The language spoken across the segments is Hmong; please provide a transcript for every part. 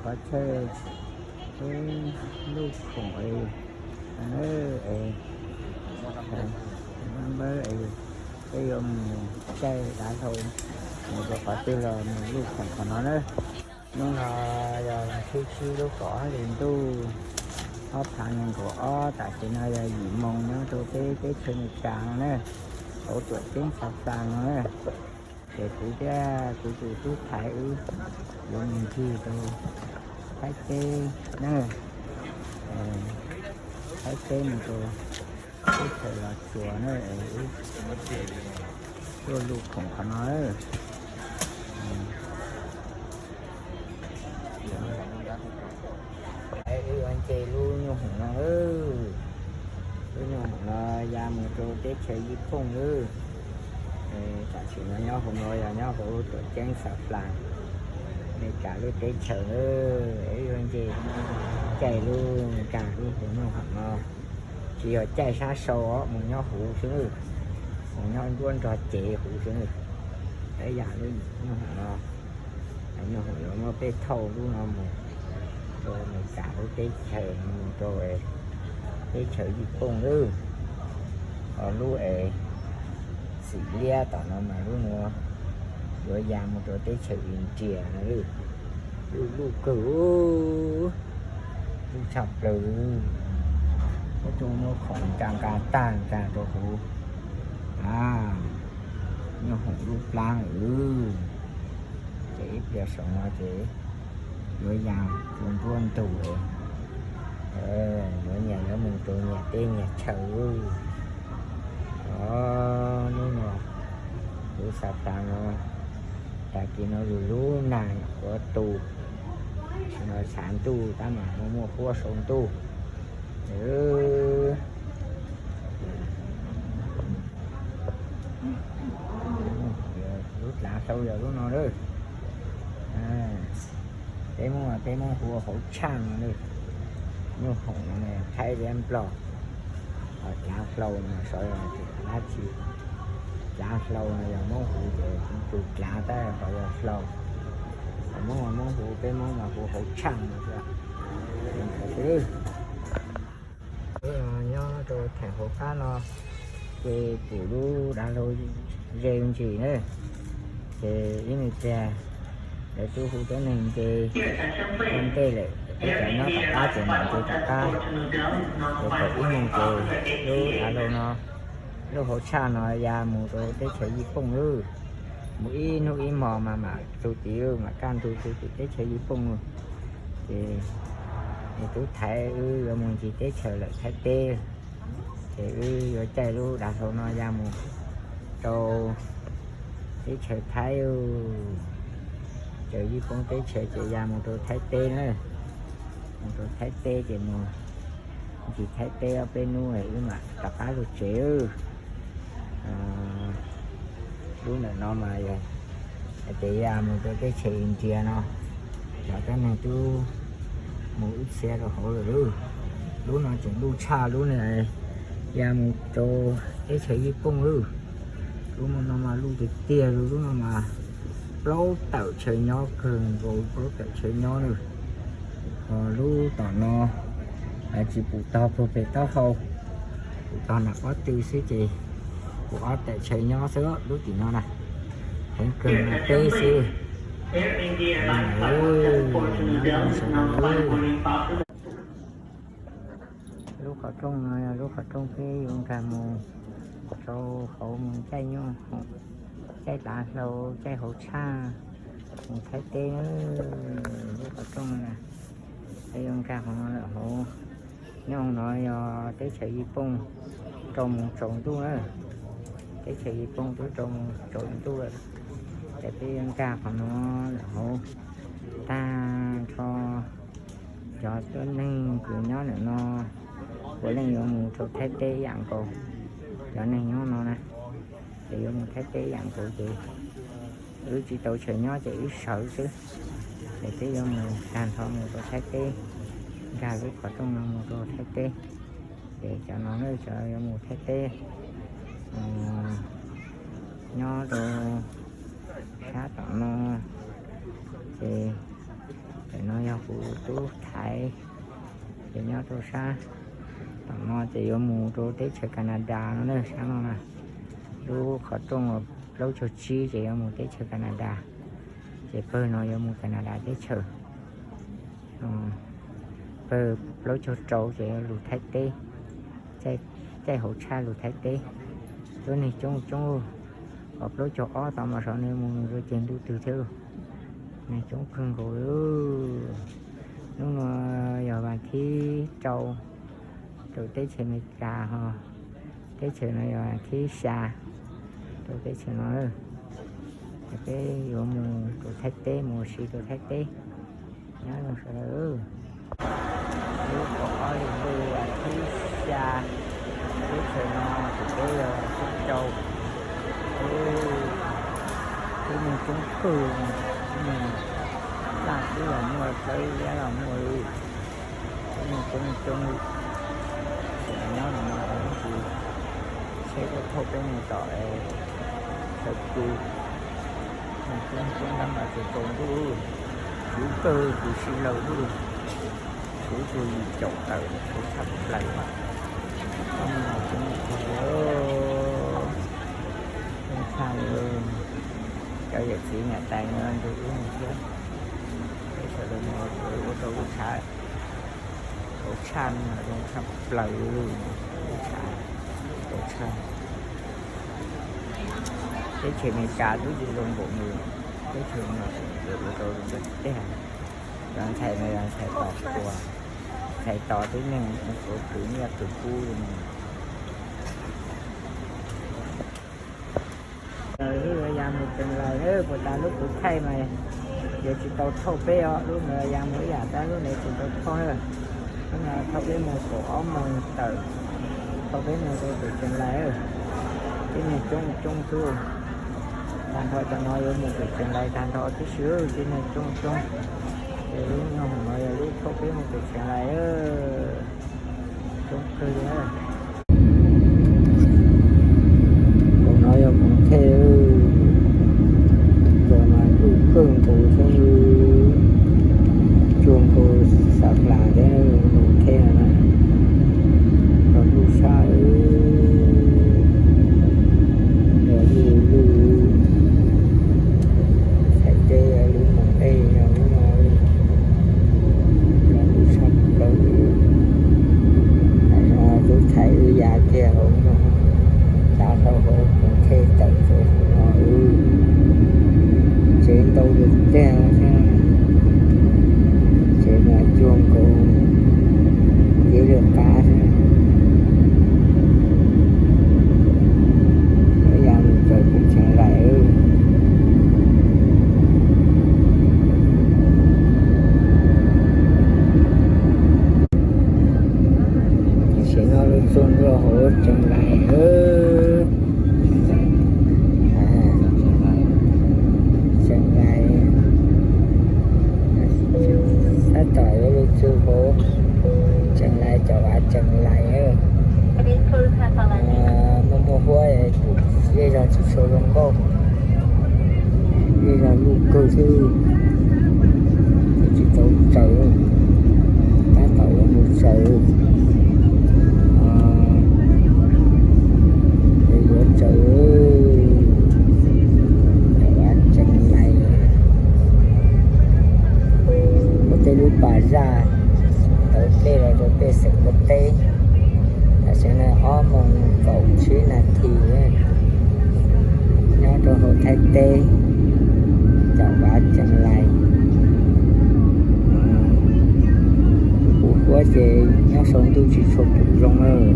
Qhov chaw peb lub khoom es, es, npawb es, peb yuav mus caij dav hlau mus rau qhov twg los mus lub khoom qhov no na. Hnub no yog vas thib tsib lub kaum ob hlis ntuj ob phav nees nkaum ob, tam sim no yog yim moos nyob rau peb teb chaws Amelikas no na, hauv tuam ceeb Xav Plas no na. Ces kuv thiab kuv tus tub Thaiv wb yuav mus ncig rau Thaib teb na, Thaib teb mus rau teb chaws Los Tsuas na, wb tuaj lub khoom qhov no. Wb yuav nce lub nyuj hoom no, lub nyuj hoom no ya mus rau teb chaws Yij Pooj lawm. Tam sim no nyob hauv no yog nyob hauv tuam ceeb Xav Plas, Amelikas lub teb chaws lawm. Wb yuav nce caij lub, nkag lub hauv nyuj hoom no, tsis yog caij sab sau os, mus nyob huv xwb, mus nyob nruab nrog cev huv xwb. Peb ya lub nyuj hoom no, nyuj hoom yuav muab peb thauj lub no mus rau Amelikas lub teb chaws, mus rau teb chaws Yij Pooj lawm. Ho lub es xim liab tom no mas lub no yuav ya mus rau teb chaws India no lawm. Lub lub kawg, lub tshaj plaws. Muab khoom nkag nkag tag nkag rau huv. Nyuj hoom lub plab lawm. Ces ib pliag saum no ces yuav ya rau nruab ntug, yuav nyias yuav mus rau nyias teb nyias chaw. Os, hnub no lub Xav Plas no, tag kis no lug lub nag ua tu, tam sim no tshav ntuj tab mas muaj muaj huab sau ntuj. Lub dlav hlau yog lub no lawm. Peb Hmoob, peb Hmoob hu ua hauv tshaj no lawm. Nyuj hoom no Thaib thiab Nplog, ho dlav hlau no xyov yog dab tsi. Dlav hlau no yog Hmoob hu ces tus dlav tab ho yog hlau. Hos Hmoob, Hmoob hu, peb Hmoob mas hu hauv tshaj no xwb. Nyob rau theem hauv qab no ces pum lub dav hlau ze ntsis na. Ces ib me pliag lawv twb hu tuab neeg nce ua ntej lawm, ib cov nyob tom qab ces mam nce tom qab. Ces thaum ib moos ces lub dav hlau no, lub hauv tshaj no ya mus rau teb chaws Yij Pooj lawm. Mus ib hnub ib hmo mas mam txug tid, mam kaj ntug txug tim teb chaws Yij Pooj. Ces tub Thaiv wb yuav mus ncig teb chaws lawm Thaib teb, ces wb yuav caij lub dav hlau no ya mus rau teb chaws Thaib. Tsaws Yij Pooj teb chaws ces ya mus rau Thaib teb na. Mus rau Thaib teb ces mus ncig Thaib teb ob peb hnub wb mam rov qab lug tsev. Lub ntawm no mas yog hais tias ya mus rau teb chaws India no, cov tuab neeg twb mus ib txhia rau hauv lawm. Lub no tseem luj tshaj lub no, ya mus rau teb chaws Yij Pooj lawm. Lub no mas luj tiag tiag li, lub no mas plaub tawm chaw nyob kawg nkaus, plaub tawm chaw nyob na. Ho lub tom no tsis pum tog puag pem taub hau, pum tog nram pob tw xwb ces pum ob tawm chaw nyob xwb lub tim no na. Heev kawg no peb xwb. Lub qhov rooj no yog lub qhov rooj peb yuav nkag mus rau hauv mus caij nyuj hoom, caij dav hlau, caij hauv tshaj mus Thaib teb. Lub qhov rooj no peb yuav nkag hauv no lawm hauv. Nyob hauv no yog teb chaws Yij Pooj rau mus tsaus ntuj na. Teb chaws Yij Pooj twb rau mus tsaus ntuj lawm, ces peb yuav nkag qhov no lawm hauv. Tag nrho cov tuab neeg kws nyob ntawm no puav leej yuav mus rau Thaib teb ib yam nkaus. Cov neeg nyob no na, ces yuav mus Thaib teb ib yam nkaus ces wb tsis tau chaw nyob ces wb sawv xwb. Ces peb yuav mus tag nrho mus rau Thaib teb, nkag lub qhov rooj no mus rau Thaib teb. Ces cov no na cov yuav mus Thaib teb, nyob rau sab tom no, ces tam No yog kuv tub Thaiv, ces nyob rau sab tom no ces yuav mus rau teb chaws Canada no na, sab no na. Lub qhov rooj plaub caug tsib ces yuav mus teb chaws Canada, ces pawg no yuav mus Canada teb chaws. Pawg plaub caug rau ces yuav lug Thaib teb, caij hauv tshaj lug Thaib teb. Lub neeg coob coob, qhov plaub caug ob tod mas saum no mus rau ces ntuj twg thiab, neeg coob kawg nkaus li. Hnub no yog vas thib rau rau teb chaws Amelikas ho, teb chaws no yog vas thib xya rau teb chaws no. Ces peb yuav mus rau Thaib teb, mus ua si rau Thaib teb. Nyob zoo sawv daws, lub kaum ob li vas thib xya, teb chaws no ces peb yog vas thib rau. Lub neeg coob kawg, lub neeg laj twb los muaj, dawb liab los muaj li. Lub neeg coob coob li. Tam sim no nyob no ib ntsis tsheb tuaj thauj peb mus tom chaw pw, neeg coob coob tab mas tsaus ntuj, kuv kawg kuv si laws lub, kuv tug yim caum tawm kuv tshaj plaws mas. Coob tshaj li, cov yawm txiv niam tais no ntug lub mus thiab, peb sawv daws mus ua rau lub tshav, lub tshav no zoo tshaj plaws li, lub tshav, lub tshav. Teb chaws Amelikas twb tsis zoo npaum li, teb chaws no ua rau zoo tag. Cov ntxhais no yog ntxhais tos, ntxhais tos tib neeg ua khwv nyiaj khwv kub li. Lub yuav ya mus Tseem Lais, puas tas lub kuv thaij mas yuav tsis tau thauj peb os, lub no ya mus ib yam tab lub no tsis tau thauj na. Lub no thauj peb mus kaum ob moos tawm, thauj peb mus rau pem Tseem Lais. Tib neeg coob coob xwb, tag nrho cov no yuav mus pem Tseem Lais tag nrho tib si, tib neeg coob coob. Ces lub nyob hauv no yog lub thauj peb mus pem Tseem Lais, coob kawg li. Hauv no yog Koos Thej, los mas luj kawg nkaus xwb, cuag nkaus Xav Plas thiab Koos Thej no na, los luj sab, yog luj luj, Thaib teb lub moos ej yog lub no, yog lub sab plaws. Tam no tub Thaiv wb ya kiag hauv no, ya rau hauv Koos Thej tawm rau hauv no, tsev ntau lawm tiag thiab, tsev mas cuag nkaus ib lwm qab thiab. Wb ya mus txog pem Tseem Lais. Tam sim no lub txog ntua hauv Tseem Lais. Tseem Lais, tab tom yuav lug txug hauv Tseem Lais, cov vav Tseem Lais. Muaj muaj huab, zej zog tsis tshua zoo nkauj, zej zog luj kawg xwb, tsis tau tsaws, tab tom yuav mus tsaws, yuav tsaws, cov vav Tseem Lais. Ua tej lub pas zaj ntawd dlej los rau pej xeem Nplog teb. Tam sim no ob moos kaum tsib nas this, nyob rau hauv Thaib teb, cov vav Tseem Lais. Kuv huab ces nyob saum ntuj tsis tshua pom zoo lawm.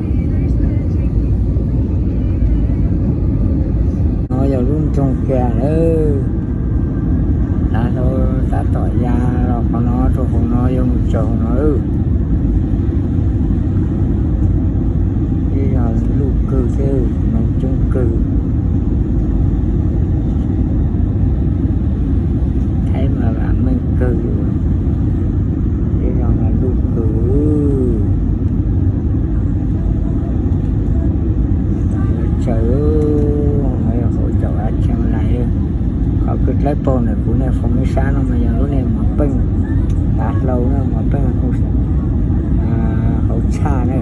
No yog lub nroog Kiag lawm. Lav hlau tab tom ya los qhov no rau hauv no yuav mus tsaws hauv no. Ib zog luj kawg thiab, neeg coob kawg. Thaib mas vam meej kawg, ib zog mas luj kawg. Tsaws, no yog hauv cov vav Tseem Lais. Qhov kws dlawb paug ntawm kuv nej foom ib sab no mas yog lub neej mos peej, tav Hauv no mas peb hauv tshaj na,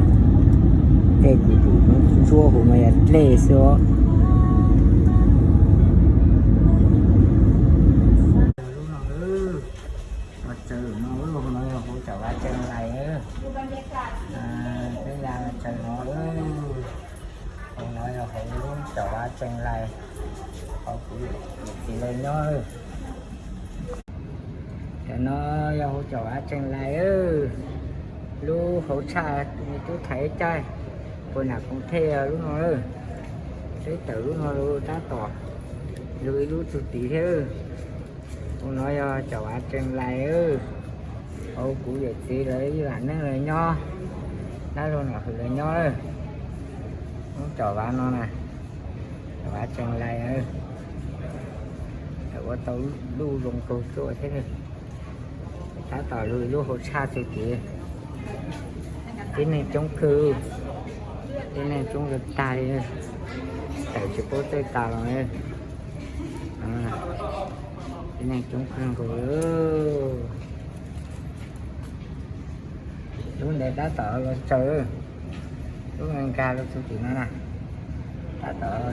tej kuv tus ntsuab hauv no yog dlej xwb os. Lub no, mas tsaws no, hauv no yog hauv cov vav tsees lais. Peb ya tsaws no, hauv no yog hauv cov vav tsees lais, hauv kuv yawm txiv lawv nyob. Cov no yog hauv cov vav tsees lais. Lub hauv tshaj me tub thaiv caij puas nam koom thej lub no. Peb tawm lub no los tab tom lug ib lub txug tid thiab. Hauv no yog cov vav tsees lais, hauv kuv yawm txiv lawv ib vam neej lawv nyob, dab laug Nom Hwm lawv nyob. Lub cov vav no na, cov vav tsees lais, ua tau luj zoo kawg tuaj thiab. Tab tom lug lub hauv tshaj txug tid. Tib neeg coob kawg, tib neeg coob kawg tag li, tawm tsis paub txawj tas los. Tib neeg coob kawg nkaus. Lub ntawd tab tom los tsaws, lub nkag los txug tim no na. Tab tom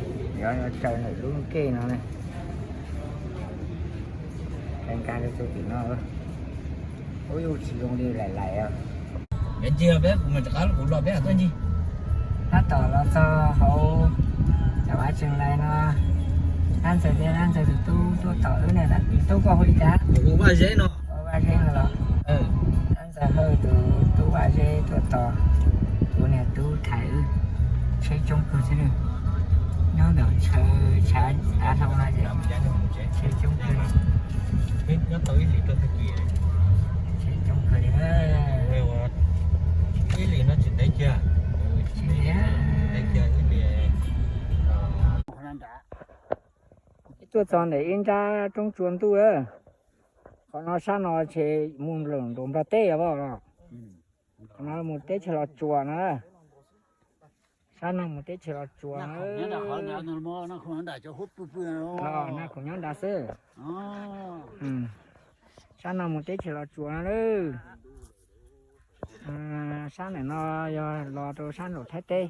yuav los tsaws ntawm lub nkej no ne. Nkag los txug tim no. Ub, yuj tsis zoo li lais lais os. Peb ncig peb kuv mas rov qab kuv los peb tuaj ncig. Tab tom los txog hauv cov vav tsees lais no. Dab ntxawg thiab dab ntxawg tus tub tuaj tos wb ne. Tub, koj hu li cas? Vaj Zeb no. Vaj Zeb no los? Dab ntxawg Hawj tus tub Vaj Zeb tuaj tos. Kuv niag tub thaiv wb. Tsheb coob kawg thiab. Nyob ntawm chaw tshav av hlau no ces tsheb coob kawg. Tsheb coob kawg li. Ib hlis no tsis ntev kiag. Tsis ntev. Tuaj txog ntawm ib nrab roob tsua ntuj. Qhov no sab no ces mus lawm nram Nplog teb os. Qhov no mus teb chaws Los Tsuas no. Sab no mus teb chaws Los Tsuas. Naj khoom nyob nrad xwb. Sab no mus teb chaws Los Tsuas no lawm. Sab ntawm no yog los rau sab nraum Thaib teb.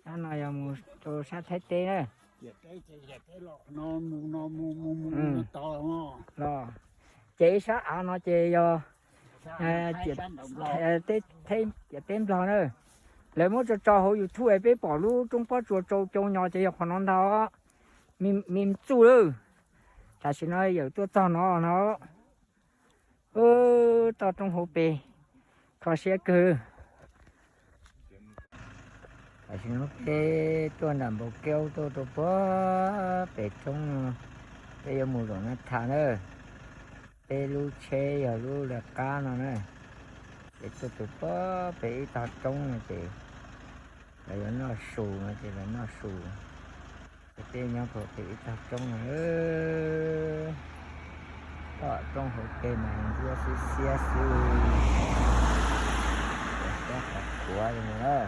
Sab no yog mus rau sab Thaib teb na. Los ces ib sab av no ces yog ciam teb Nplog na. Lawv muab tso tso hauv YouTube peb pom lub roob pob tsuas tsau cau nyo ces yog qhov no ntag. Me txuj lawm. Tam sim no yawm tuaj txog no no. Toj roob hauv pes kho siab kawg. Tam sim no peb tuaj nram Npau Keub tuaj rau puag pem roob no, peb yuav mus zaum na tham na. Peb lub tsheb yog lub laj qab no na, ces tuaj rau puag pem ib tog roob no ces lawv yuav noj su no ces lawv noj su. Ces peb nyob rau pem ib tog roob no. Toj roob hauv pes mas ntsuab xiab xiab xwb, xiab qhov qhuav li no na.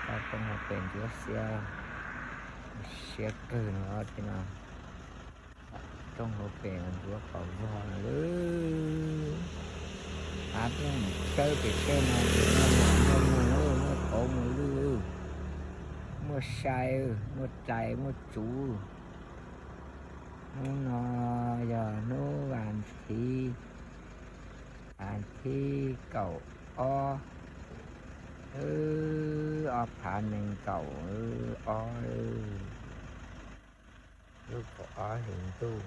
Toj roob hauv pes ntsuab xiab, siab kawg no thiab no. Roob hauv pes ntsuab qhov vog no lawm. Av peb mus tsawb pem tej no ces muaj muaj muaj qauv muaj lwj, muaj sai, muaj dlais muaj tsuv. Hnub no yog hnub vas thiv, vas thiv kaum ob, ob phav nees nkaum ob, lub kaum ob hlis ntuj.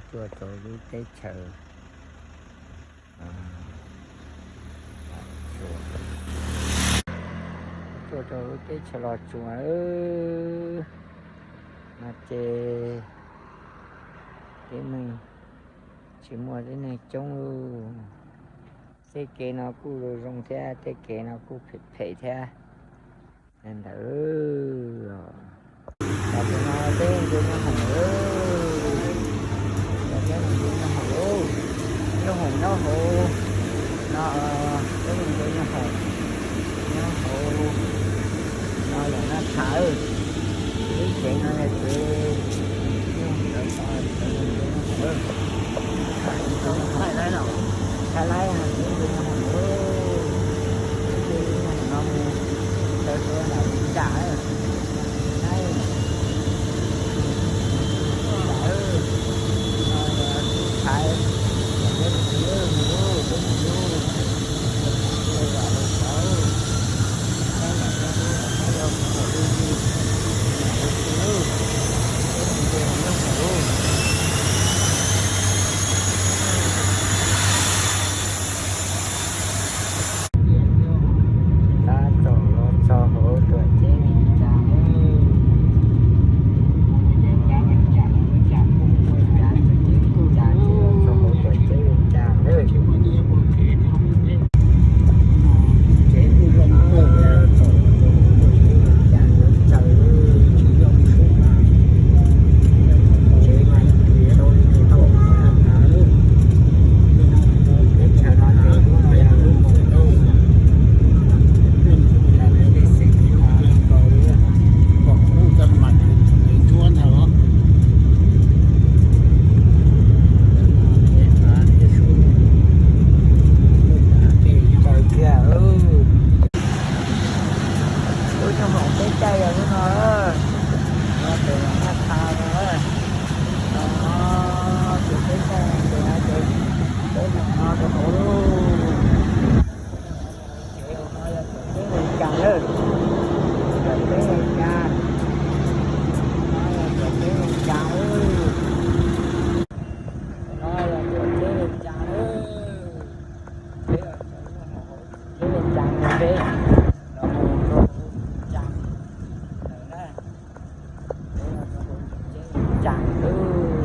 Tuaj rau lub teb chaws Los Tsuas, tuaj rau lub teb chaws Los Tsuas no ces tib neeg tsis muaj tib neeg coob li. Tej kev no kuj zoo zoo thiab, tej kev no kuj phem phem thiab. Ntawd, cov no peb ncua nyob hoom, cov peb mus ncua nyob hoom, nyob hoom nyob hauv no, peb mus ncua nyob hoom, nyob hauv no yog naj tham. Ib tsev no ces Tsav lawm.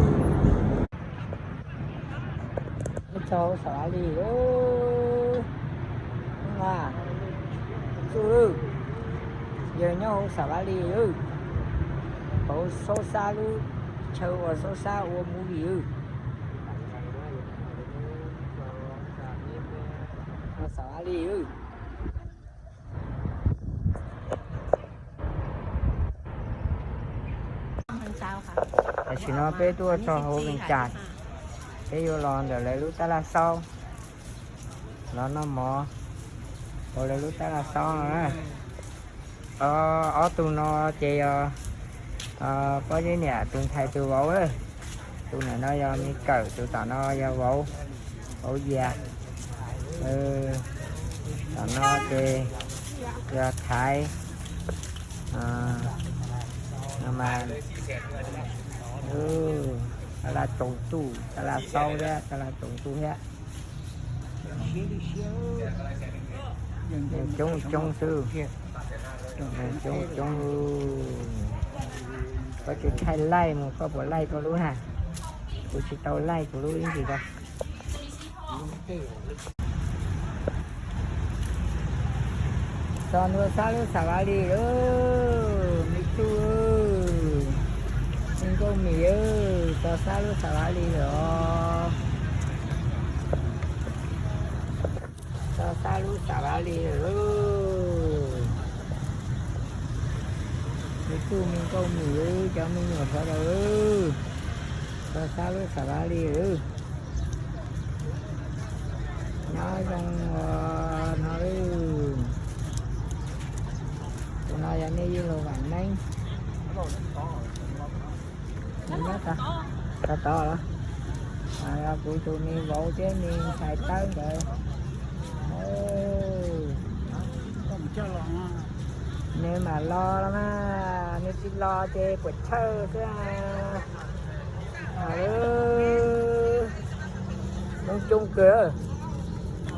Nyob rau hauv Xav Vas Lis lawm. Nyob na, txuj lawm. Yog nyob hauv Xav Vas Lis lawm. Hauv Saub Xab lub chaw uas Saub Xab ua movie lawm. Xav Vas Lis lawm. Tam sim no peb tuaj txog hauv Vees Cas, peb yuav los ntawm lawv lub tab laj Xaub, los noj mov hauv lawv lub tab laj Xaub no na. Ob tug no ces yog Pob Zeb niam tus ntxhais tus vauv. Tus niam no yog me kawm, tus tom no yog vauv, vauv Yias. Tom no ces yog Thaiv. No mas tab laj Tsoos Tuj, tab laj Xaub thiab tab laj Tsoos Tuj thiab. Neeg coob coob xwb, neeg coob coob. Koj tsis thaij laij mus, koj puas laij koj lub na? Kuv tsis tau laij kuv lub ib ntsis ko. Txog ntua sab lub Xav Vas Lis lawm me tub, me nkauj mis, txog sab lub Xav Vas Lis lawm os. Txog sab lub Xav Vas Lis lawm. Me tub me nkauj mis, cov me nyuam sawv daws, txog sab lub Xav Vas Lis lawm. Nyob zoo no, tus no yog nej yij laug Vam Neeb. Tod tod los, yog kuv tus me vauv thiab me ntxhais Tawb nkawd. Nws mam los los mas, nws tsis los ces puas chawj xwb. Coob coob kawg,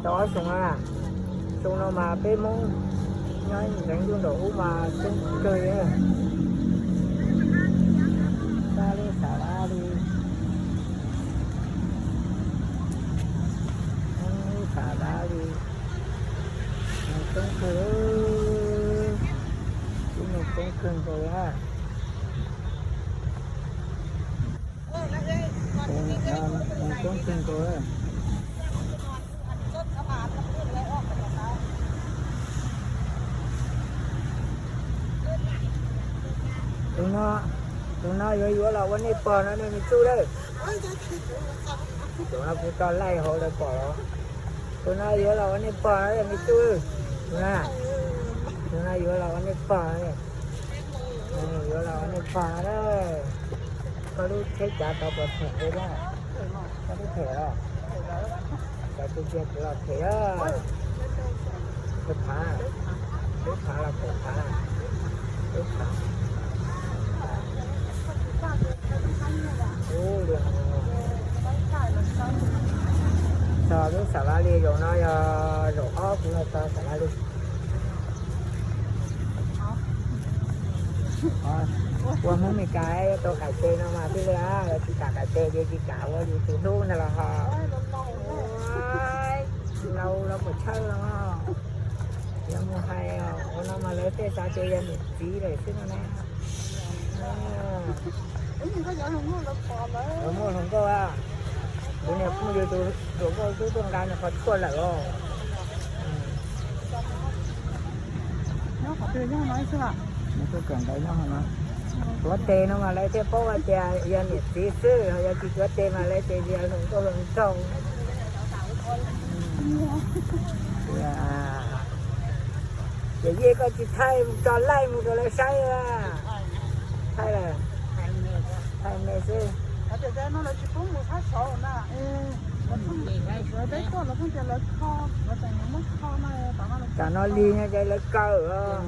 tau ob xyoo no na. Xyoo no mas peb Hmoob nyob ntxeev ntuj nraum ub mas coob kawg li. Sab lub Xav Vas Lis, Xav Vas Lis, neeg coob kawg, tib neeg coob kawg nkaus li na. Neeg coob kawg nkaus. Tus no, tus no yuav yuav los ua nej pog no ne me tub lawm. Tus no kuv tso laij hauv lawv pom los. Tus no yuav los ua nej pog no me tub. Tus no, tus no yuav los ua nej pog no. Yuav los ua nej pog no. Koj lub tsheb cav tod puas phem li na? Koj lub phem los? Cov tus kiag kuv los phem. Peb phav, peb phav los pem phav, peb phav. Ub, txog lub Xav Vas Lis zaum no yog zaum ob kuv los txog Xav Vas Lis. Ua Hmoob Mes Kas yuav tau qaim tes no mas thiaj li, tsis kam qaim tes ces tsis kam ua yus tus hlub ntag los ho. Laus los puas tshawj los. Yuav mus hais ua no mas lawv tej xav tias yog niam txiv lawm xwb no na. Muaj hluas nkauj, kuv niam phooj ywg tus hluas nkauj twb tuaj nqa nws qhov tshuaj lawm os. Nws tuaj kawm ntawv nyob hauv no. Tuav tes no mas lawv thiaj paub hais tias yog niam txiv xwb, yog tsis tuav tes mas lawv tias yog hluas nkauj hluas nraug. Ces yeej koj tsis thaij tso laij mus rau lawv saib. Thaij lawm, thaij me xwb. Tam no lig no ces lawv kawm.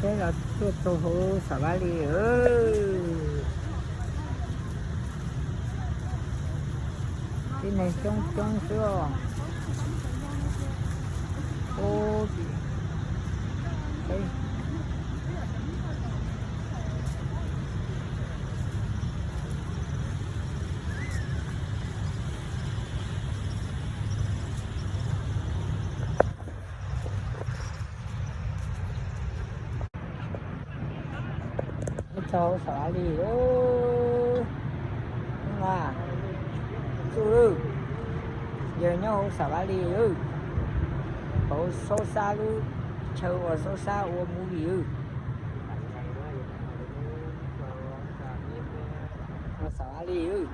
Peb los tuaj txog hauv Xam Vaj Lis. Tib neeg coob coob xwb os. Nyob rau hauv Xam Vaj Lis, a, txuj lwj, yawg nyob hauv Xam Vaj Lis, hauv Saub Xab lub chaw uas Saub Xab ua movie, Xam Vaj Lis.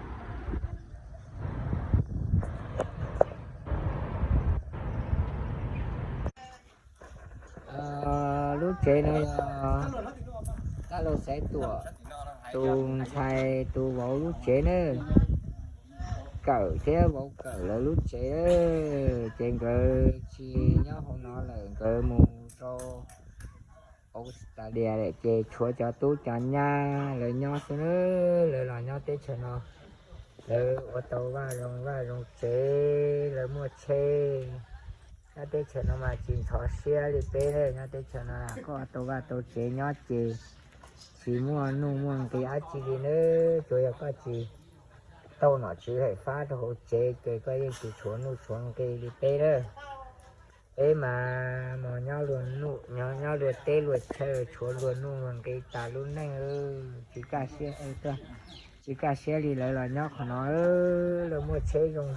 Lub tsev no yog Taj Laug Xaiv Tuam tus ntxhais tus vauv lub tsev na. Kawm thiab vauv Kawm lawv lub tsev, ces nkawd tsis nyob hauv no lawm, nkawd mus rau Australia lawm, ces tshuav cov tub cov nyab lawv nyob xwb na. Lawv los nyob teb chaws no, lawv ua tau vaj zoo vaj zoo tsev, lawv muaj tsheb. Nyob teb chaws no mas tsis ntxhov siab li peb, nyob teb chaws no koj tau vaj tau tsev nyob ces tsis muaj nuj muaj nqi dab tsi li na. Tsuas yog koj tsis tau nom tswv hais fab rau hauv tsev ces koj yeej tsis tshuav nuj tshuav nqi li peb na. Peb mas mus nyob luag nuj, nyob luag teb luag chaw, tshuav luag nuj luag nqi tas lub neej, tsis kaj siab, tsis kaj siab li. Lawv los nyob qhov no, lawv muaj tsheb zoo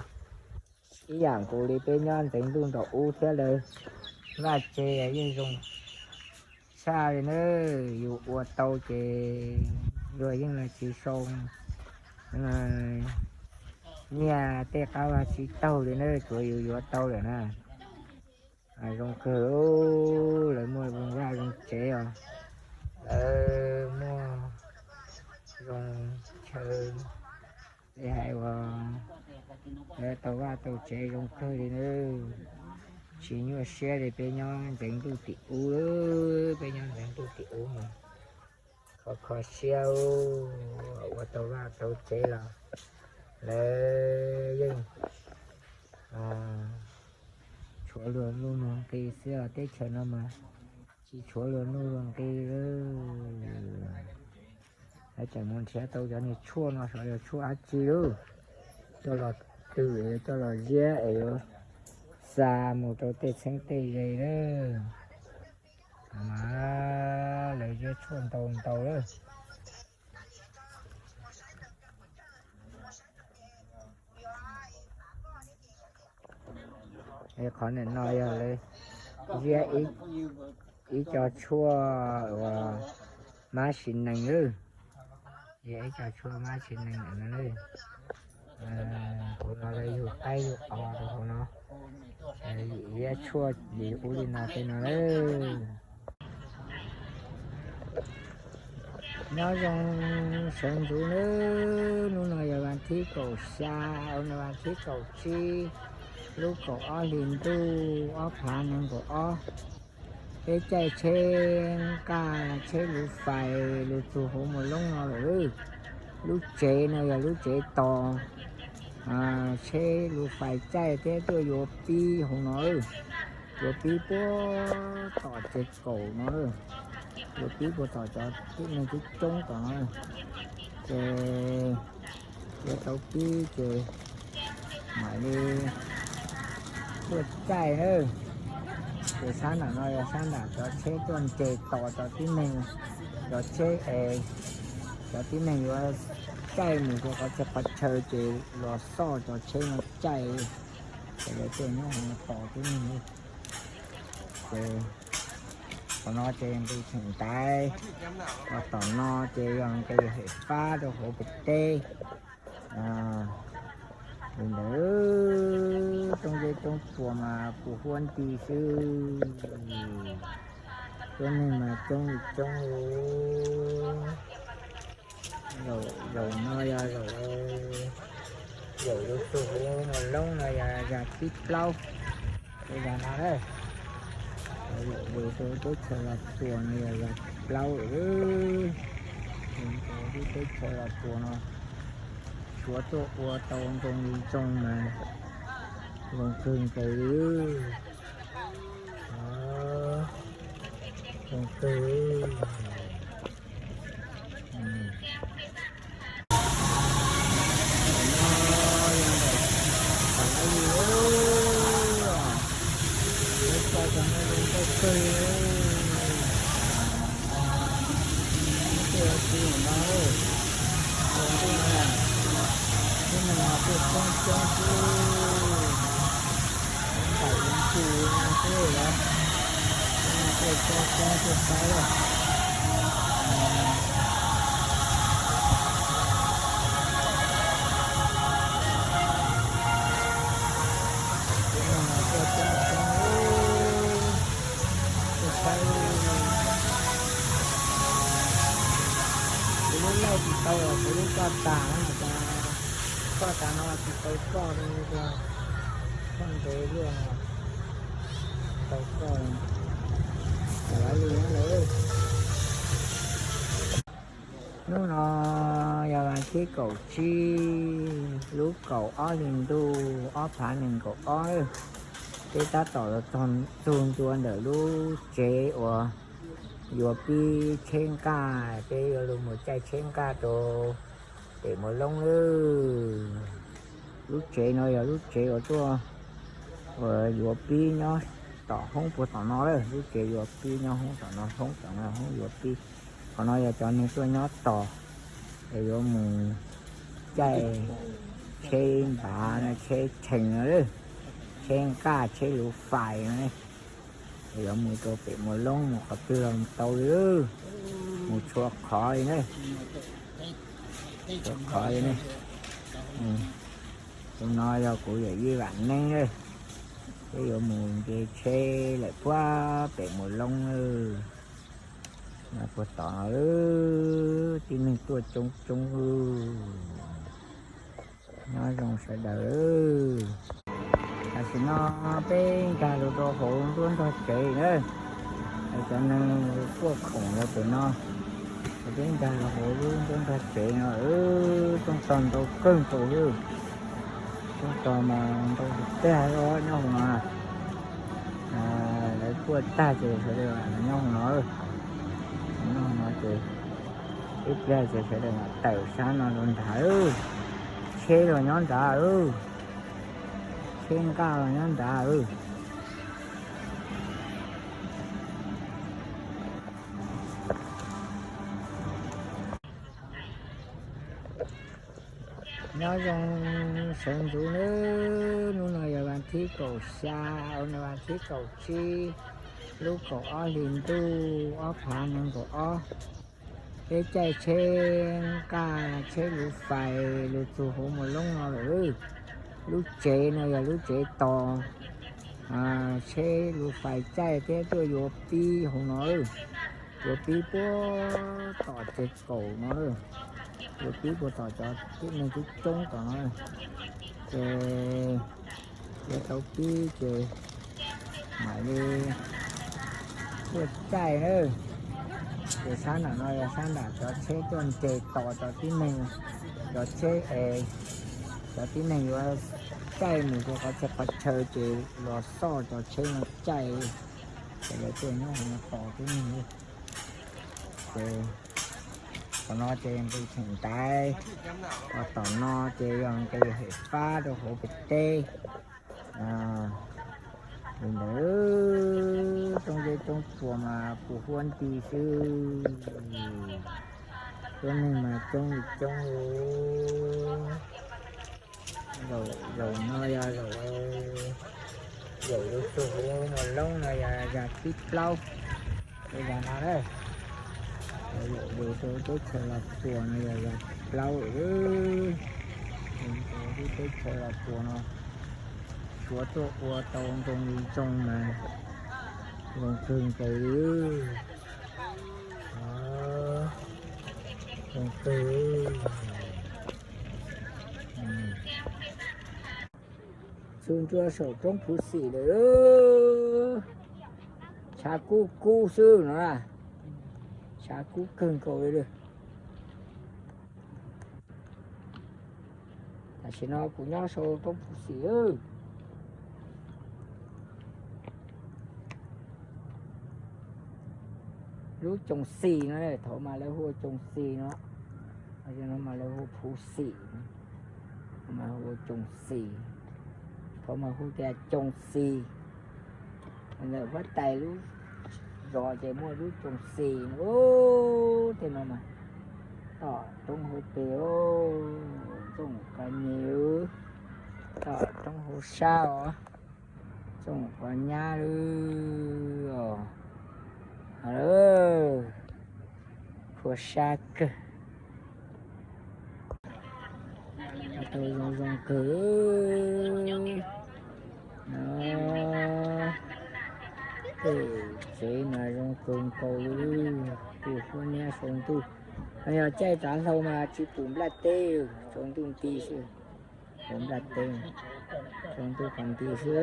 ib yam nkaus li peb nyob ntxeev ntuj nraum ub thiab, lawv vaj tse yeej zoo tshaj li na. Yus ua tau ces luag yeej los tsis sau nyiaj tej qab vag tsib taug li na, tsuav yus yuav tau lawm na. Zoo kawg, lawv muaj zoo vaj zoo tsev os, lawv muaj zoo chaw, li hais uas lawv tau vaj tau tsev zoo kawg li na. Tsis nyuaj siab li peb nyob ntxeev ntuj tim ub, peb nyob ntxeev ntuj tim ub mas kho kho siab, ua tau vaj tau tsev los lawv yeej tshuav luag nuj luag nqi xwb os. Teb chaws no mas tsis tshuav luag nuj luag nqi. Lawv tseem mus nrhiav tau cov niag tshuaj no xyov yog tshuaj dab tsi lauj, coj los tw es coj los ziab es yuav xa mus rau tej txheeb tej ze lawm. Mas lawv ziab tshuaj ntau ntau lawm. Qhov niam no yog lawv ziab ib co tshuaj uas mab sis nees lawm. Ziab ib co tshuaj mab sis nees no. Hauv no lawv yug qaib yug os rau hauv no, ziab tshuaj li ub li no tej no lawm. Nyob zoo sawv ntxuv nawb, hnub no yog vas thib kaum xya, vas thib kaum tsib, lub kaum ob hlis ntuj ob phav nees nkaum ob. Peb caij tsheb nqaj tsheb luv fais lug txug hauv Moos Loob no lawm. Lub tsev no yog lub tsev tos tsheb luv fais caij thiab tuaj yuav pib hauv no, yuav pib puag tom tsev kaum no, yuav pib puag tom cov tib neeg coob coob tom no. Ces yuav tau pib ces mam li tuaj caij na. Ces sab nram no yog sab nram cov tsheb tuaj nres tos cov tib neeg, cov tsheb es cov tib neeg yuav caij mus rau qhov chaw qhov chaw ces los xoj cov tsheb no caij. Ces lawv tuaj nyob hauv no tos tib neeg. Ces qhov no ces nqis theem ntaiv, ho tom no ces yog nqis hem fab rau hauv pem teb. Li ntawd, roob zeb roob tsuas mas puv huab nti xwb. Tuab neeg mas coob li coob li. Zaum no yog zaum, zaum yuav txug hauv Moos Loob no yog zag thib plaub, zag no, zaum Lus rau teb chaws Los Tsuas no yog yog plaub lawm. Lus rau teb chaws Los Tsuas no, tshuav tuaj ua tau zoo li zoo mas zoo kawg nkaus li. Zoo kawg. Kuv lub laij tsis tau, kuv lub koj tas, koj tas no tsis tau koj li, koj ntev luaj no, tau koj li. Hnub no yog vas thib kaum tsib lub kaum ob hli ntuj ob phav nees nkaum ob. Peb tab tom los txog ntua ntawm lub tsev uas yuav pib tsheb nqaj, peb yuav los mus caij tsheb nqaj rau pem Muas Loob lawm. Lub tsev no yog lub tsev uas tuaj, uas yuav pib nyob tom hoob puag tom no lawm. Lub tsev yuav pib nyob hoob tom no, hoob tom no, hoob yuav pib. Qhov no yog cov neeg tuaj nyob tos es yuav mus caij tsheb npav no, tsheb tshees no, tsheb nqaj, tsheb luv fais no, es yuav mus rau pem Muas Loob, mus qhov twg los tau li, mus txhua qhov li ne. Txhua qhov li ne. Tus no yog kuv yawm yij Vam Neeb, peb yuav mus nce tsheb lawm puag pem Muas Loob. Puag tom no tib neeg tuaj coob coob. Nyob zoo sawv daws. Tam sim no peb nkag los rau hauv nruab nrog tsev na. Cov neeg kuaj khoom los pem no, peb nkag los hauv lub nruab nrog tsev no. Rooj tog ntau kawg nkaus li. Rooj tog mas ntau tag li nyob hauv no. Lawv kuaj tag ces sawv daws nyob hauv no. Nyob hauv no ces ib pliag ces sawv daws mam tawm sab no los nrad. Tsheb los nyob nrad, tsheb nqaj los nyob nrad. Nyob zoo sawv ntxuv nawb. Hnub no yog vas thib kaum xya, hnub no vas thib kaum tsib, lub kaum ob hli ntuj ob phav nees nkaum ob. Peb caij tsheb nqaj tsheb luv fais los txog hauv Muas Loob no lawm. Lub tsev no yog lub tsev tos tsheb luv fais caij thiab tuaj yuav pib hauv no. Yuav pib puag tom tsev kaum no, yuav pib puag tom cov tib neeg coob coob tom no. Ces yuav tau pib ces mam li tuaj caij na. Ces sab nram no yog sab nram cov tsheb tuaj nres tos cov tib neeg, cov tsheb es cov tib neeg yuav caij mus rau qhov chaw qhov chaw ces los xauj cov tsheb no caij, ces lawv tuaj nyob hauv no tos tib neeg li. Ces tom no ces nqis theem ntaiv, ho tom no ces yog nqis hem fab rau hauv pem teb. Li ntawd, rooj zeb roob tsuas mas puas huab nti xwb. Tuab neeg mas coob li coob li. Zaum no yog zaum, zaum lug txug huv Muas Loob no yog zag thib plaub. Zag no, zaum lug rau teb chaws Los Tsuas no yog zag plaub lawm. Lug rau lub teb chaws Los Tsuas no, tshuav tuaj ua tau zoo li zoo mas zoo kawg nkaus li. Zoo kawg. Txug ntua saum roob Phuv Xim lawm. Tshav kub kub xwb no, tshav kub kawg nkaus li. Tam sim no kuv nyob sau roob Phuv Xim. Lub Coos Xis no, thaum mas lawv hu ua Coos Xis no, no mas lawv hu Phuv Xim, mas hu ua Coos Xis, thaum mas hu tias Coos Xis. Ntawm huab tais lub zos ces muaj lub Coos Xis no, tej no mas tom roob hauv pes, Ntxooj Qhov Nyes, tom roob hauv sab os, Ntxooj Qhov Nyab os, phua sab kawg. Tau zoo zoo kawg no, tej tsev mas zoo kawg nkaus li, pw huab nyab saum ntuj. Yog caij tsav hlau mas tsis pum nplaj teb, saum ntuj nti xwb, pum nplaj teb, saum ntuj qhov nti xwb.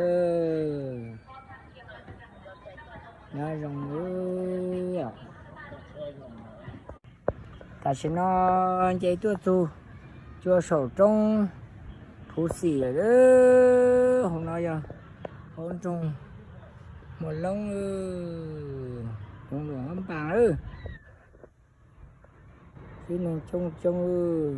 Nyob zoo li. Tam sim no nce tuaj txug cua saum roob Phuv Xim lawm. Hauv no yog hauv nroog Muas Loob, hauv nroog Hab Npaas lawm. Tib neeg coob coob.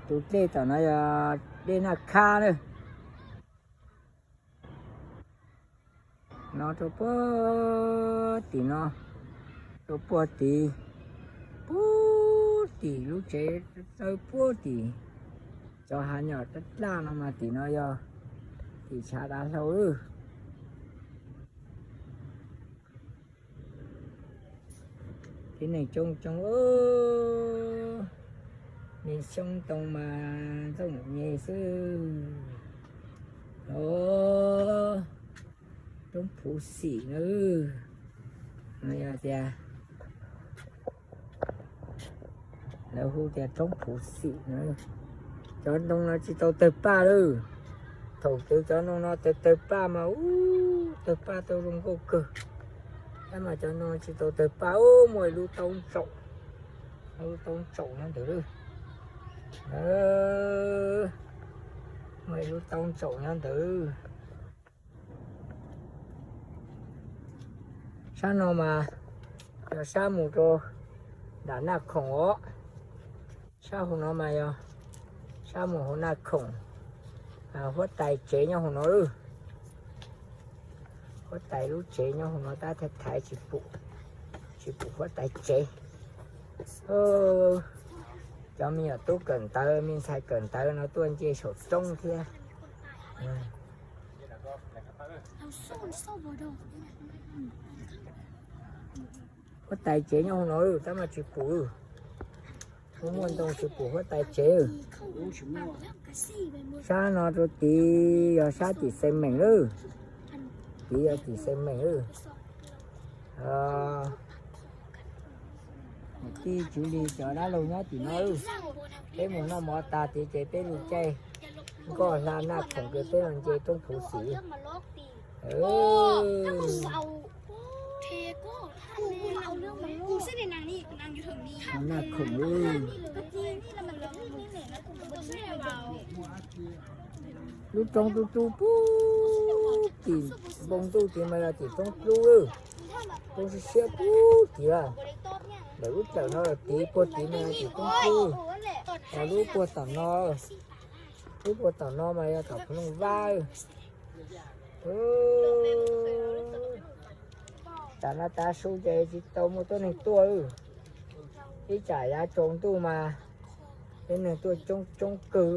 Tus dlej tom no yog dlej Naj Khab lawm. No rau puag tim no, rau puag tim, puag tim lub tsev tawb puag tim cov hav nyom daj daj no mas tim no yog tim tshav dav hlau lawm. Tib neeg coob coob, me xyoob ntoo mas ntxooj nyem xwb. Os, roob Phuv Xim na, no yog tias lawv hu tias roob Phuv Xim na. Cov ntoo no tsis tau tawg paj lawm. Thaum twg cov ntoo no tawg tawg paj mas ub, tawg paj tau zoo nkauj kawg. Tab mas cov ntoo tsis tau tawg paj, ub, muaj ib lub taub ntsaum, lub taub ntsaum nyob ntawd lawm. Muaj ib lub taub ntsaum nyob ntawd. Sab no mas yog sab mus rau nram Naj Khoom os. Sab hauv no mas yog sab mus hauv Naj Khoom. Huab tais tsev nyob hauv no lawm. Huab tais lub tsev nyob hauv no tab thaiv thaiv tsis pum, tsis pum huab tais tsev. Cov me nyuam tub kawm ntawv, me ntxhais kawm ntawv no tuaj nce saum roob thiab. Huab tais tsev nyob hauv no tab mas tsis pum, muaj muaj ntoo tsis pum huab tais tsev. Sab no rau tid yog sab tim Xees Meem lawm, tid yog tim Xees Meem lawm. Tij Tswv Lis cov dab laug nyob tim no lawm. Peb mus noj mov tas tid ces peb mus caij nkoj hla Naj Khoom ces peb los nce roob Phuv Xim. Naj Khoom lub, lub roob tub tub puag tim npoo ntuj tid mas yog tim roob dlub lawm. Roob siab siab puag tid lawm. Ntawm lub plawv no los tid puag tid mas yog tim roob dlub. Lub puag tom no, lub puag tom no mas yog tom Phoo Looj Vab. Tam no tav su ces tsis tau muaj tuab neeg tuaj. Ib tsam yav tsaus ntuj mas tib neeg tuaj coob coob kawg.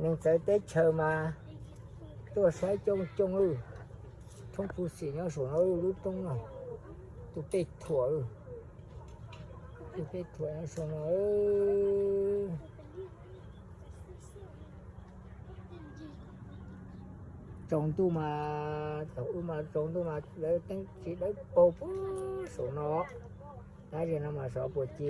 Neeg txawv teb chaws mas tuaj saib coob coob lawm. Roob Phuv Xim nyob saum no, lub roob no, tus pej thuam, tus pej thuam nyob saum no. Tsaus ntuj mas, thaum ub mas tsaus ntuj mas lawv teeb tsis dawb paug puag saum no, tab sis no mas sov puas ci.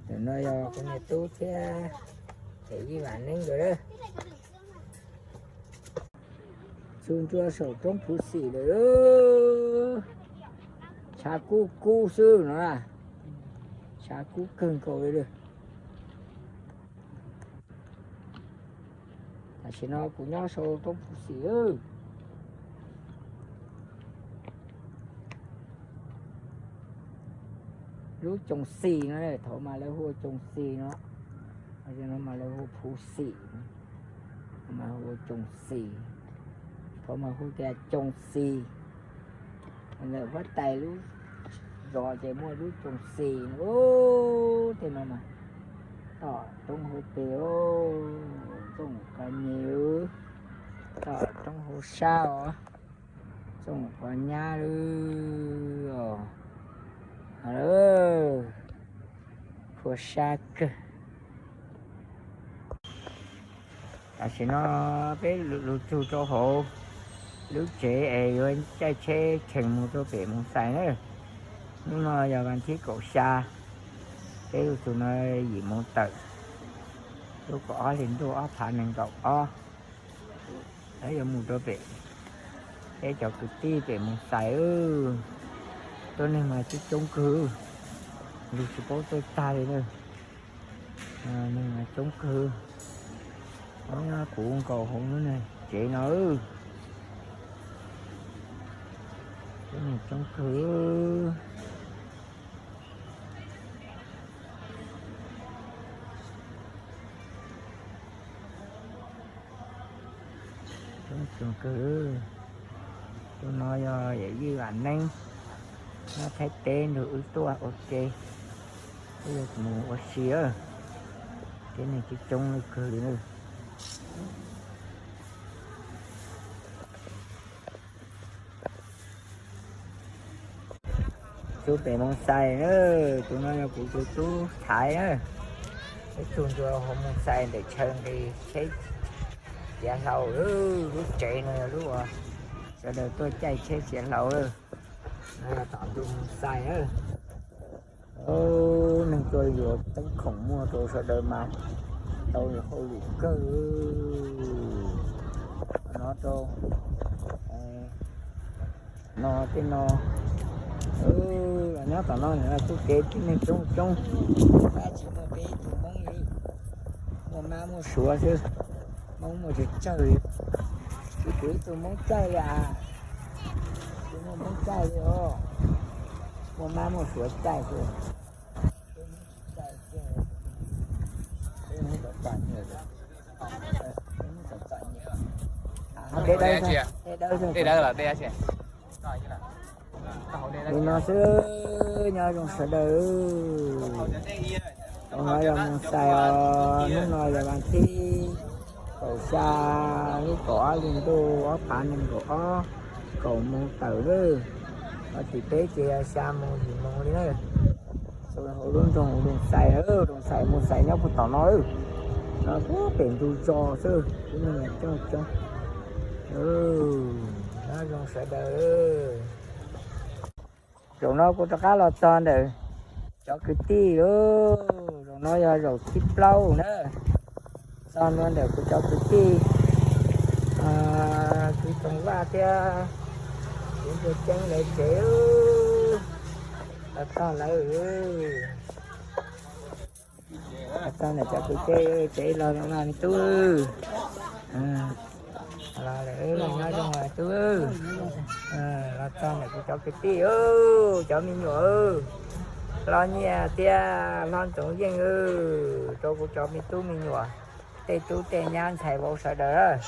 Ntawm no yog kuv niam tub thiab Ces ib vam neeb ntawd, txug ntua saum roob Phuv Xim lawm, tshav kub kub xwb no, tshav kub kawg nkaus li. Tam sim no kuv nyob saum roob Phuv Xim, lub Coos Xis no, thaum mas lawv hu ua Coos Xis no, no mas lawv hu Phuv Xim, mas hu ua Coos Xis, thaum mas hu tias Coos Xis. Lawm huab tais lub zos ces muaj lub Coos Xis, tej no mas tom roob hauv pes, txooj qhov nyes, tom roob hauv sab os, txooj qhov nyab os, phua sab kawg. Tam sim no peb lug txug rau hauv lub tsev es yuav caij tsheb cheem mus rau pem Moos Xais na. Hnub no yog vas thib kaum xya, peb lug txug no yim moos tawm, lub kaum ob hli ntuj ob phav nees nkaum ob. Peb yuav mus rau pem, peb cov kwv tij pem Moos Xais, tuab neeg mas coob coob kawg, lug tsis paub tuaj tag li na. Neeg mas coob kawg, kuv nkaus hauv lub tsev no, tuab neeg coob kawg. Tus no yog yawm yij Vam Neeb, nyob Thaib teb nrug wb tuaj ua ke, wb yuav mus ua si, tuab neeg coob coob kawg li. Tub pem Moos Xais na, tus no yog kuv tus tub Thaiv na. Peb tug ntua hauv Moos Xais ntawm chaw nqis tsheb xiav hlau, lub tsev no yog lub uas sawv daws tuaj caij tsheb xiav hlau. No yog tom ntug Moos Xais na. Neeg tuaj yuav teeb khoom muag rau sawv daws mas tau hauj lwm kawg. No rau no tej no, los nyob tom no txuj kev tib neeg coob coob, tab tsis muaj peb ib tug Hmoob li, muaj mab muaj suav xwb, Hmoob muaj tsawg tsawg li. Tsis pum ib tug Hmoob caij li as, tsis muaj Hmoob caij li os, muaj mab muaj suav caij xwb. Li no xwb, nyob zoo sawv daws. Hnub no yog Moos Xais os, hnub no yog vas thib kaum xya, lub kaum ob hli ntuj ob phav nees nkaum ob, kaum moos tawm lawm. Tim peb ces xya moos yim moos li na. Hauv lub nroog Moos Xais, Moos Xais, Moos Xais nyob puag tom no, no puag pem ntug zos xwb, tib neeg coob coob. Nyob zoo sawv daws. Zaum no kuv rov qab los txog ntawm cov kwv tij lauj. Zaum no yog zaum thib plaub na, txog ntua ntawm kuv cov kwv tij, kwv Toog Vaj thiab kwv Npuag Ceeb lawv tsev, los txog lawm. Los txog ntawm cov kwv tij tsev, los zoo na me tub. Los lawm, nyob zoo tub. Los txog ntawm kuv cov kwv tij, cov me nyuam, Hlob Nyiaj thiab Hlob Ntxoov Yeej, rau kuv cov me tub me nyuam, tej tub tej nyab ntxhais vauv sawv daws.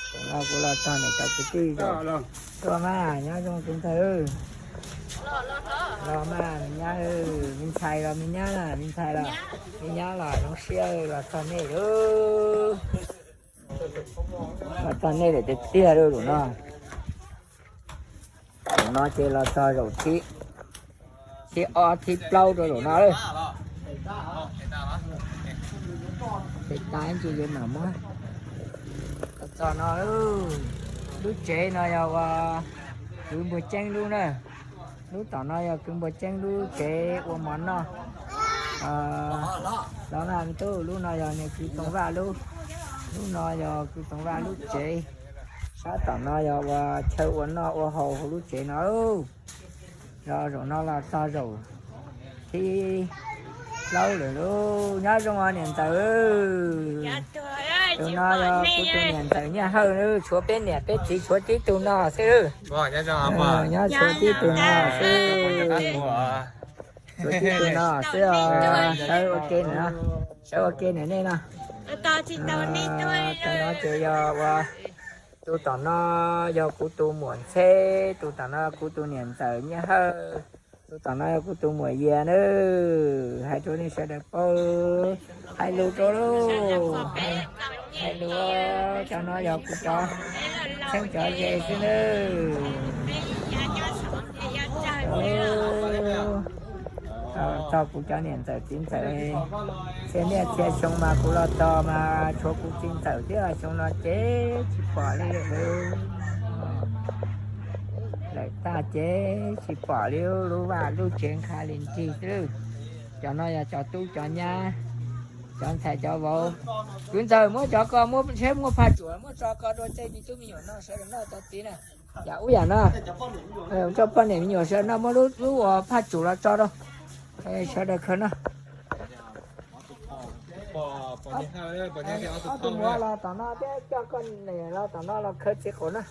Zaum no kuv los txog ntawm cov kwv tij, tuaj mas nyob zoo tus ntxawg. Los mas me nyab, me ntxhais los me nyab, me ntxhais los me nyab los zoo siab los txog nej lawm. Los txog nej lawm tiag tiag lawm zaum no. Zaum no ces los txog zaum thib, thib ob thib plaub rau zaum no lawm. Tes tas ntsis yuav mam muab. Los txog no, lub tsev no yog uas kwv Npuag Ceeb lub na. Lub tom no yog kwv Npuag Ceeb lub tsev ua mov noj. Los na me tub, lub no yog niam kwv Tooj Vaj lub, lub no yog kwv Tooj Vaj lub tsev. Sab tom no yog ua chaw ua noj ua haus hauv lub tsev no. Yog zaum no los txog zaum thib plaub lawm lauj. Nyob zoo os niam ntxawm. Tus no yog kuv tus niam ntxawm Nyiaj Hawj, tshuav peb niam peb txiv tshuav tib tug no xwb. Nyob tshuav tib tug no xwb. Tshuav tib tug no xwb os. Sawv ua ke na, sawv ua ke na nej no. Cov no ces yog ua, tus tom no yog kuv tus muam Ntxheb, tus tom no kuv tus niam ntxawm Nyiaj Hawj, tus tom no yog kuv tus muam Yias na. Hais rau nej sawv daws paub, hais lus rau lauj. Hais lus, cov no yog kuv cov txheeb cov ze xwb nawb. Txog kuv cov niam ntxawm txiv ntxawm, txhia niaj txhia xyoo mas kuv los tos mas tshuav kuv txiv ntxawm thiab, xyoo no ces tsis pom li lawm. Lawm tag ces tsis pom li, lub vaj lub tsev nkha li nrig xwb. Cov no yog cov tub cov nyab, cov ntxhais cov vauv. Kwv ntxawm, muab cov ko muab tsheb muab phaj tsum muab tso ko rau tej me tub me nyuam noj sawv daws noj tau tid na. Yam ub yam no, coj poj niam me nyuam sawv daws noj, muab lub uas phaj tsum los tso rau sawv daws khaws noj. Ob tug muam los tom no thiab, coj koj niam los tom no los khaws txiv qaum noj.